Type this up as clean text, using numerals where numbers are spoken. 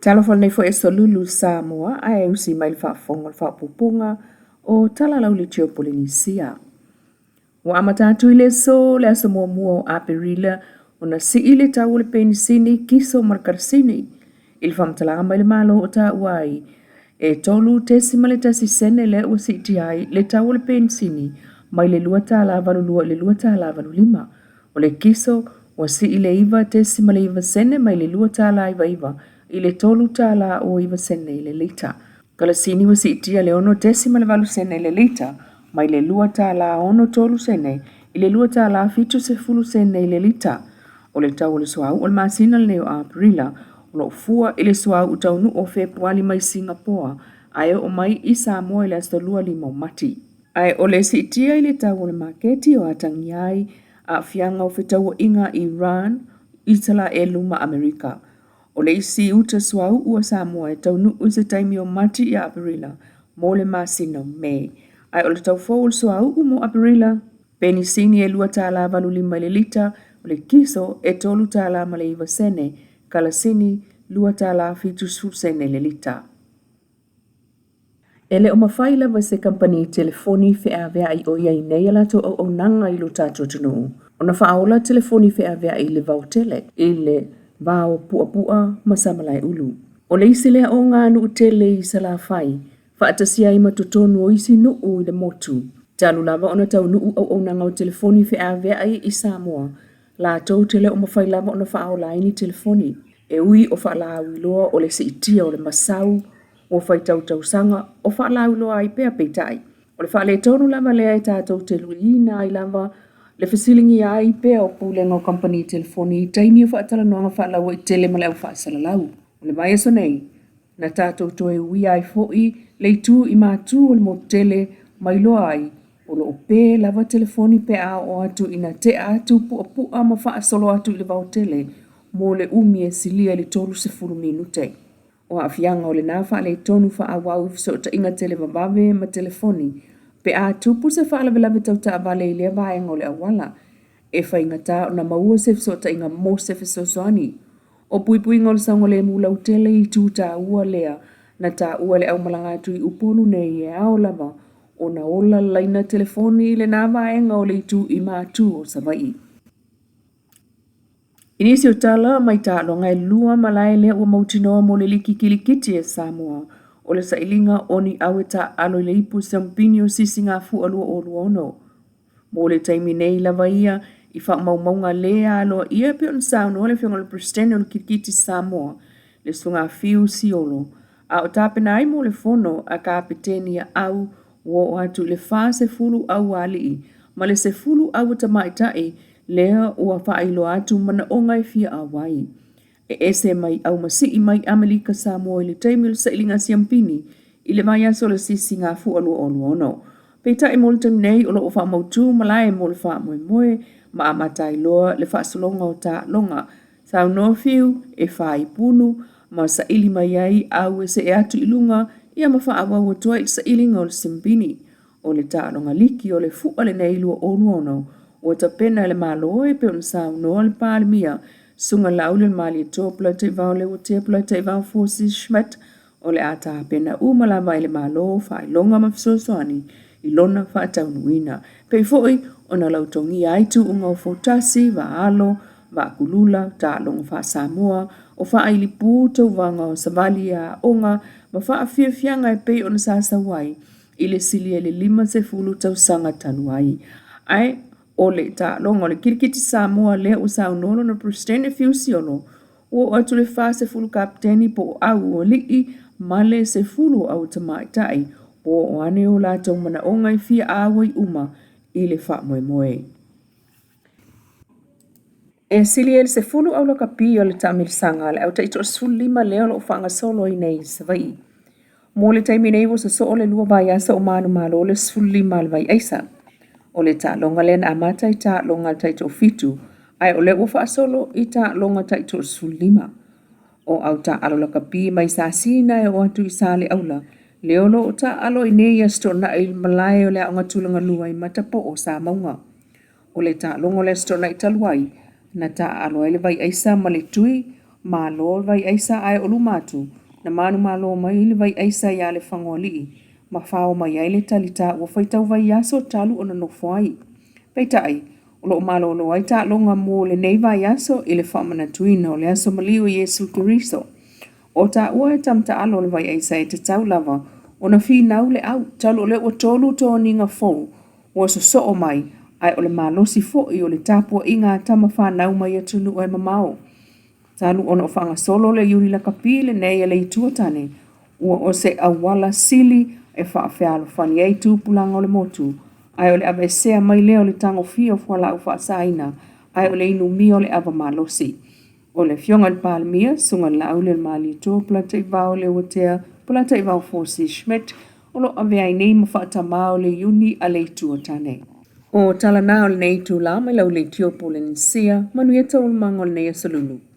Talofa lenei foi aso lulu Samoa ae usi mai le faafofoga o le faaopoopoga o Tala Laulitio Polenisia. Ua amata atu i le aso le aso muamua o Aperila ona sii le tau o le penisini, kiso ma le karasini. I le faamatalaga mai le Malo o taua ai, e 3.1 sene lea ua siitia ai le tau o le penisini mai le $2.82 i le $2.85. O le kiso ua sii le 9.9 sene mai le $2.99 i le $3.09 i le lita. Kalasini ua siitia le 6.8 sene i le lita mai le $2.63 sene i le $2.70 sene i le lita. O le tau o le suauu o le masina lenei o Aperila o lo o fua i le suauu taunuu o Fepuali mai Singapoa ae oo mai i Samoa i le aso 25 o Mati. Ae o le siitia i le tau o le maketi o atagia ai aafiaga o fetauaiga i Iran, Isaraelu ma Amerika. O le isi uta suauu a Samoa e taunuu i se taimi o Mati ia Aperila mo le masina o Me. Ae o le tau fou o le suauu mo Aperila, penisini e $2.85 i le lita, o le kiso e $3.09, kalasini $2.70 i le lita. E le o mafai lava e se kamupani telefoni feaveai o i ai nei a latou auaunaga i lo tatou atunuu ona faaola telefoni feaveai i le vaotele, i le vao puapua ma Samalaeulu. O le isi lea o oganuu tele i Salafai, faatasi ai ma totonu o isi nuu i le motu. Talu lava ona taunuu auaunaga o telefoni feaveai i Samoa, latou te le o mafai lava ona faaola ai ni telefoni. E ui o faalauiloa o le siitia o le masau ua faitau tausaga o faalauiloa ai pea peitai. O le faaletonu lava lea e tatou te luiina ai lava le fesiligia ai pea o pulega o kamupani telefoni i taimi o faatalanoaga faalauaitele ma le au faasalalau. O le vaiaso nei, na tatou toe uia ai foi le itu i matu o le motu tele ma iloa ai o lo o pe lava telefoni pe a oo atu ina tea atu puapua ma faasolo atu i le vaotele mo le umi e silia i le 30 minute. O aafiaga o lena faaletonu faaauau i fesootaiga televavave ma telefoni pe a tupu se faalavelave tau taavale i lea vaega o le auala, e faigata ona maua se fesootaiga mo se fesoasoani. O puipuiga o le saogalemu lautele i itu taua lea na taua e le aumalaga atu i Upolu nei e ao lava ona ola laina telefoni i lena vaega o le itu i matu o Savaii. I nisi o tala mai taaloga e lua malae lea ua mautinoa mo le liki kilikiti a Samoa, o le sailiga o ni au e taaalo i le ipu siamupini o Sisigafua 2026. Mo le taimi nei lava ia i faamaumauga le aloaia e pei ona saunoa le Afioga i le Peresetene o le Kirikiti Samoa, le Susuga Fiu Siolo, a o tapena ai mo le fono a Kapeteni a Au ua oo atu i le 40 aualii ma le 10 au tamaitai lea ua faailoa atu manaoga e fia auai. E ese mai aumasii mai Amelika Samoa i le taimi o le sailiga siampini i le vaiaso o le Sisigafua 2026. Peitai mo le taimi nei o lo o faamautu malae mo le faamoemoe ma amata ai loa le faasologa o taaloga. Saunoa Fiu e faipulu ma saili mai ai au e see atu i luga ia ma faaauau atu ai i le sailiga o le siampini. O le taaloga liki o le fua lenei 2026 ua tapena e le Malo e pei ona saunoa le Palemia Susuga Laaulialemalietoa Polataivao Leuatea Polataivao Fosi Schmidt o le a tapena uma lava e le Malo faailoga ma fesoasoani i lona faataunuuina. Pei foi ona lautogia ai tuuga o Foutasi, Vaa-alo, Vaakulula, Taaloga Faa-Samoa, o faailipū, tauvaga o savali aoga ma faafiafiaga e pei ona sa sau ai i le silia i le 50 tausaga talu ai. Ae o le taaloga o le kirikiti Samoa lea ua saunoa lona Peresetene Fiu Siolo, ua oo atu le 40 kapeteni po o au alii ma le 10 o au tamaitai ua oo ane o latou manaoga e fia auai uma i le faamoemoe. E sili ai le 10 au lakapi o le taamilosaga a le au taitoa-15 lea o lo o faagasolo ai nei i Savaii. Mo le taimi nei ua sosoo le lua vaiaso o manumalo le 15 o le vaiaisa. O le taaloga lea na amata i taaloga a le taitoafitu ae o lea ua faasolo i taaloga taitoa-15. O au taaalo lakapi mai Sasina e oo atu i Saleaula lea o lo o taaalo ai nei i Aso Toonai i le malae o le Aoga Tulagalua i Matapoo, Samauga. O le taaloga o le Aso Toonai talu ai, na taaalo ai le Vaiaisa ma le Tui Malo le vai aisa ae o luma atu, na manumalo mai le vai aisa iā Lefagaoalii ma fao mai ai le talita ua faitau vaiaso talu ona nofo ai. Peitai, o lo o malolo ai taaloga mo lenei vaiaso i le faamanatuina o le aso maliu o Iesu Keriso. O taua e tama taalo o le vai aisa e tatau lava ona finau le au talu o lea ua tolu toniga fou ua sosoo mai ae o le malosi foi o le tapuaiga a tama fanau mai atunuu e mamao. Talu ona o faagasolo le iuni lakapi lenei a le Itu o Tane, ua o se auala sili e faafealofani ai tupulaga o le motu, ae o le aveesea mai lea o le tagofia o fualaau faasaina ae o le inumia o le ava malosi. O le Afioga i le Palemia, Susuga i le Laaulialemalietoa Polataivao Leuatea Polataivao Fosi Schmidt, o lo o avea ai nei ma faatamā o le iuni a le Itu o Tane. O tala na o lenei itulā mai lau leitio Polenisia, manuia taualumaga o lenei aso Lulu.